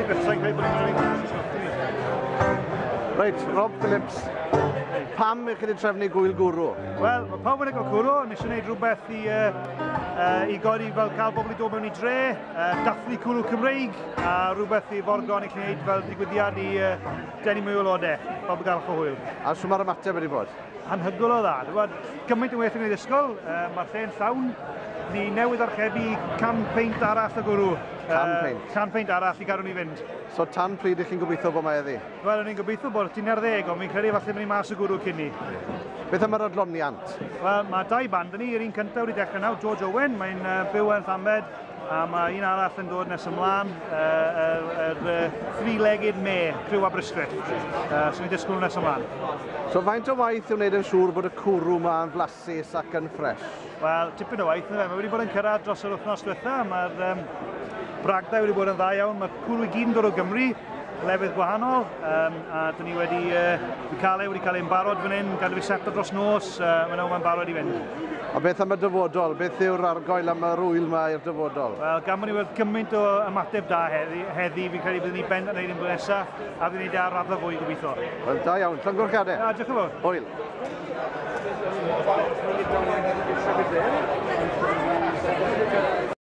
Sa'n credu bod ni'n Reit, Rob Phillips, pam ych chi wedi trefnu gwyl gwrw? Wel, mae pawb yn licio cwrw, nes i wneud rhywbeth i godi fel cael bobl i dod mewn i dre, dathlu cwrw Cymreig, a rhywbeth i forgon i chi wneud fel digwyddiad i denu mwy o aelodau, pawb i gael o hwyl. A shwt mae'r ymateb wedi bod? Anhygoel o dda. Dwi'n gwybod, gymaint yn well yn ei ddisgwyl, mae'r lle'n llawn. Ni newydd archebu 100 peint arall o gwrw. 100 peint? 100 peint arall i gadw ni fynd. So tan pryd ych chi'n gobeithio bod mae heddi? Wel, o'n i'n gobeithio bod 11, ond fi'n credu falle mynd i mas o gwrw cyn ni. Beth am yr adloniant? Wel, mae dau band yn ni. Yr un cyntaf wedi dechrau nawr, George Owen, mae'n byw yn Llambed, a mae un arall yn dod nes ymlaen, yr Three-Legged Mare, criw Aberystwyth. So ni'n disgwyl nes ymlaen. So faint o waith i'w wneud yn siŵr bod y cwrw yma yn flasus ac yn ffres? Wel, tipyn o waith, yndyfe. Mae wedi bod yn cyrraedd dros yr wythnos diwetha. Mae'r bragdai wedi bod yn dda iawn. Mae'r cwrw i gyd yn dod o Gymru, lefydd gwahanol, a dyn ni wedi cael ein barod fan hyn, gadw fi seto dros nos, mae'n mae'n barod i fynd. A beth am y dyfodol? Beth yw'r argoel am yr ŵyl yma i'r dyfodol? Wel, gan bod ni wedi gymaint o ymateb da heddi, fi'n credu byddwn ni bendant yn gwneud yn blwyddyn nesaf, a byddwn ni ar raddfa fwy gobeithio. Wel, da iawn. Llongyfarchiadau. Ja, diolch yn fawr. Hwyl.